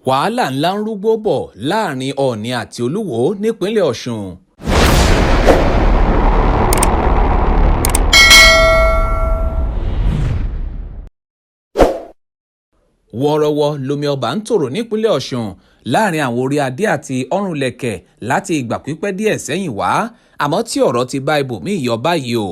Wàhálà ńlá ń rúgbòó bọ̀ láàrin Oòní àti Olúwo nípínlẹ̀ Ọ̀ṣun. Wọ́ọ́rọ́wọ́ lomi ọba ń tòrò nípínlẹ̀ Ọ̀ṣun láàrin àwọn orí adé àti ọ̀rúnlẹ̀kẹ̀ láti ìgbà pípẹ́ díẹ̀ sẹ́yìn wá, àmọ́ tí ọ̀rọ̀ ti bá ibòmíì yọ báyìí o.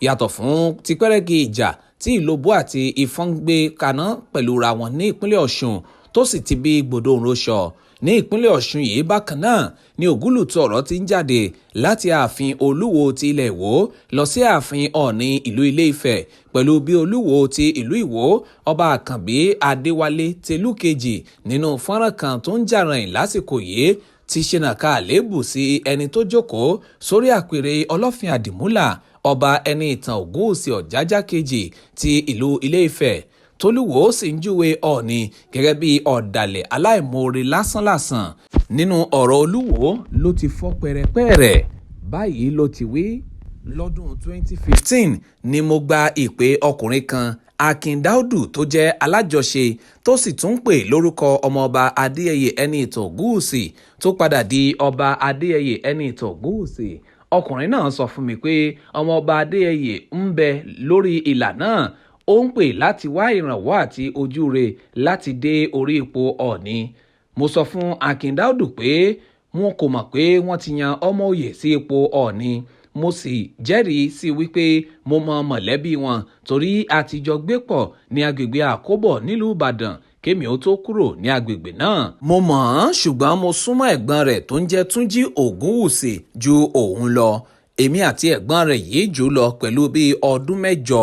Yàtọ̀ fún tipẹ́rẹ́gì ìjà tí Ìlobó àti Ìfọ̀n ń gbé kaná pẹ̀lú ra wọn ní ìpínlẹ̀ Ọ̀ṣun tó sì ti bí gbòdo òǹroṣọ ní ìpínlẹ̀ Ọ̀ṣun yìí bákan náà ni ògúlùtù ọ̀rọ̀ ti ń jáde láti ààfin Olúwo ti ilẹ̀ Ìwó lọ sí ààfin Ọ̀ọ̀ni ìlú Ilé-Ifẹ̀ pẹ̀lú bí Olúwo ti ìlú Ìwó Ọba Àkànbí Adéwálé Tẹ̀lú Kejì nínú fọ́nrán kan tó ń jà ràìnrìn lásìkò yìí ti ṣe nàka àléébù sí ẹni tó jókòó sórí àpèrè Ọlọ́fin Àdìmúlà Ọba Ẹniìtàn Ògúnwùsì Ọ̀jájá Kejì ti ìlú Ilé-Ifẹ̀ tólúwo sì ń júwe Ọ̀ọ̀ni gẹ́gẹ́ bí ọ̀dàlẹ̀ aláìmoore lásánlàsàn. Nínú ọ̀rọ̀ Olúwo ló ti fọ́ pẹ́rẹpẹ̀rẹ. Báyìí ló ti wí: Lọ́dún 2015 ni mo gba ìpè ọkùnrin kan, Akin Dáúdù, tó jẹ́ alájọṣe tó sì tún ń pè lórúkọ ọmọọba Adéyẹyè Ẹniìtàn Ògúnwùsì tó padà di Ọba Adéyẹyè Ẹniìtàn Ògúnwùsì. Ọkùnrin náà sọ fún mi pé ọmọọba Adéyẹyè ń bẹ lórí ìlà náà, ó ń pè láti wá ìrànwọ́ àti ojúure láti dé orí ipò Ọ̀ọ̀ni. Mo sọ fún Akin Dáúdù pé wọn kò mọ̀ pé wọ́n ti yan ọmọ òye sí ipò Ọ̀ọ̀ni. Mo sì jẹ́rìí sí wípé mo mọ mọ̀lẹ́bí wọn torí a ti jọ gbé pọ̀ ní agbègbè Àkóbọ̀ nílùú Ìbàdàn kémi ó tó kúrò ní agbègbè náà. Mo mọ̀ ọ́n ṣùgbọ́n mo súnmọ́ ẹ̀gbọ́n rẹ̀ tó ń jẹ́ Túnjí Ògúnwùsì ju òun lọ. Èmi àti ẹ̀gbọ́n rẹ̀ yìí jù ú lọ pẹ̀lú bíi ọdún mẹ́jọ.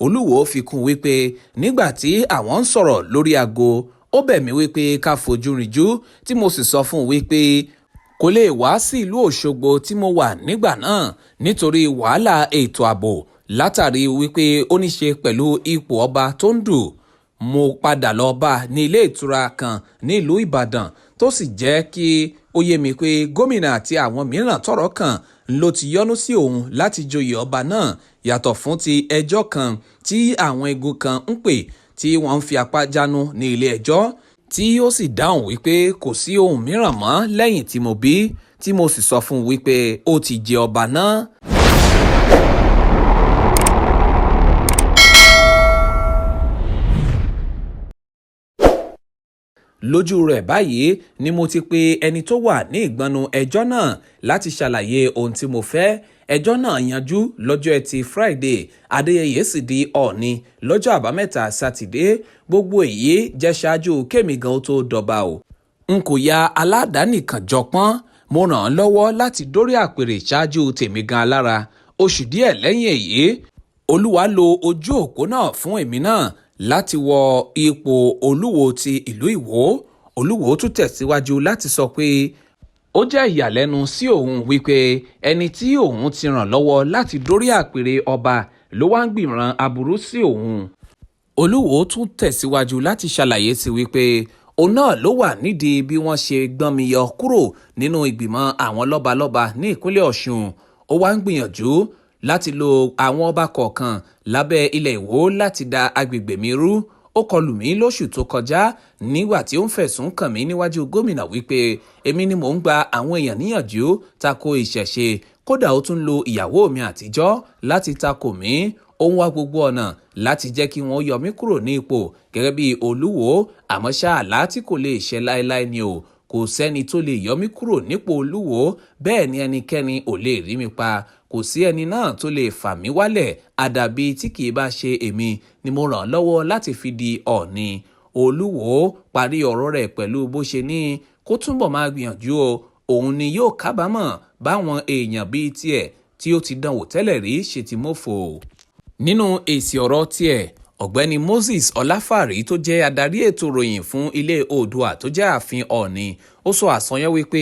Olúwo fi kún wípé nígbà tí àwọn ń sọ̀rọ̀ lórí aago, ó bẹ̀ mí wípé ká fojú rinjú tí mo sì sọ fún un wípé kò lè wá sí ìlú Òṣogbo tí mo wà nígbà náà nítorí wàhálà ètò ààbò látàrí wípé ó ní ṣe pẹ̀lú ipò ọba tó ń dù. Mo padà lọ bá a ní ilé ìtura kan ní ìlú Ìbàdàn tó sì jẹ́ kí ó yé mi pé gómìnà àti àwọn mìíràn tọ́rọ̀ kàn ló ti yọ́nú sí òun láti joyè ọba náà yàtọ̀ fún ti ẹjọ́ kan tí àwọn igun kan ń pè tí wọ́n ń fi apá jánu ní ilé ẹjọ́, tí ó sì dáhùn wípé kò sí ohun mìíràn mọ́ lẹ́yìn tí mo bí, tí mo sì sọ fún un wípé ó ti jẹ ọba náà. Lójú rẹ̀ báyìí ni mo ti pe ẹni tó wà ní ìgbọnnu ẹjọ́ náà láti ṣàlàyé ohun tí mo fẹ́. Ẹjọ́ náà yanjú lọ́jọ́ Ẹtì Friday, Adéyẹyè sì di Ọ̀ọ̀ni lọ́jọ́ Àbámẹ́ta Sátidé. Gbogbo èyí jẹ́ ṣáájú kémi gan ó tó dọba o. N kò ya aládàánìkànjọpọ́n, mo ràn án lọ́wọ́ láti dórí àpèrè ṣáájú tèmi gan alára. Oṣù díẹ̀ lẹ́yìn èyí, Olúwa lo ojú òpó náà fún èmi náà láti wọ ipò Olúwo ti ìlú Ìwó. Olúwo tún tẹ̀síwájú láti sọ pé ó jẹ́ ìyàlẹ́nu sí òun wípé ẹni tí òun ti ràn lọ́wọ́ láti dórí àpèrè ọba ló wá ń gbìmọ̀ràn aburú sí òun. Olúwo tún tẹ̀síwájú láti ṣàlàyé sí wípé òun náà ló wà nídìí bí wọ́n ṣe gbọ́nmi yọ kúrò nínú ìgbìmọ̀ àwọn lọ́balọ́ba ní ìpínlẹ̀ Ọ̀ṣun. Ó wá ń gbìyànjú láti lo àwọn ọba kọ̀ọ̀kan lábẹ́ ilẹ̀ Ìwó láti da agbègbè mi rú. Ó kọlù mí lóṣù tó kọjá nígbà tí ó ń fẹ̀sùn kàn mí níwájú gómìnà wípé èmi ni mò ń gba àwọn èèyàn níyànjú tako ìṣẹ̀ṣe. Kódà ó tún lo ìyàwó mi àtijọ́ láti tako mí. Ó ń wá gbogbo ọ̀nà láti jẹ́ kí wọ́n yọ mí kúrò ní ipò gẹ́gẹ́ bí Olúwo, àmọ́ ṣá àlá tí kò lè ṣẹ láéláé ni o. Kò sẹ́ni tó lè yọ mí kúrò nípò Olúwo, bẹ́ẹ̀ ni ẹnikẹ́ni ò lè rí mi pa. Kò sí ẹni náà tó lè fà mí wálẹ̀ àdàbí tí kì í bá ṣe èmi ni mo ràn án lọ́wọ́ láti fi di Ọ̀ọ̀ni. Olúwo parí ọ̀rọ̀ rẹ̀ pẹ̀lú bó ṣe ní kó túnbọ̀ máa gbìyànjú o, òun ni yóò kábàámọ̀ báwọn èèyàn bíi tiẹ̀ tí ó ti dánwò tẹ́lẹ̀ rí ṣe ti mófo. Nínú èsì ọ̀rọ̀ tiẹ̀, Ọ̀gbẹ́ni Moses Ọláfàrí tó jẹ́ adarí ètò ìròyìn fún ilé Oòduà tó jẹ́ ààfin Ọ̀ọ̀ni, ó sọ àsọyán wípé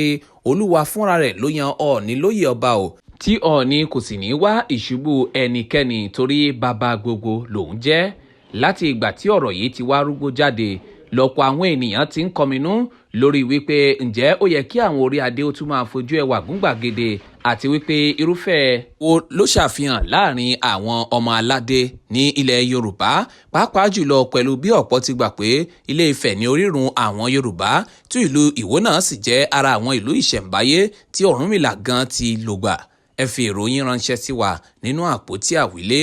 Olúwa fúnra rẹ̀ ló yan Ọ̀ọ̀ni lóyè ọba o, tí Ọ̀ọ̀ni kò sì ní wá ìṣubú ẹnikẹ́ni torí bàbá gbogbo lòun jẹ́. Láti ìgbà tí ọ̀rọ̀ yìí ti wá rúgbó jáde, lọ́pọ̀ àwọn ènìyàn ti ń kọminú lórí wípé ǹjẹ́ ó yẹ kí àwọn orí adé ó tún máa fojú ẹwà gún gbàgede Àti wípé irúfẹ́ wo ló ṣàfihàn láàrin àwọn ọmọ aládé ní ilẹ̀ Yorùbá, pàápàá jùlọ pẹ̀lú bí ọ̀pọ̀ ti gbà pé Ilé Ifẹ̀ ní orírun àwọn Yorùbá, tí ìlú Ìwó náà sì jẹ́ ara àwọn ìlú ìṣẹ̀ǹbáyé tí Ọ̀rúnmìlà gan ti lògbà? Ẹ fi èrò yín ránṣẹ́ sí wa nínú àpótí àwílé.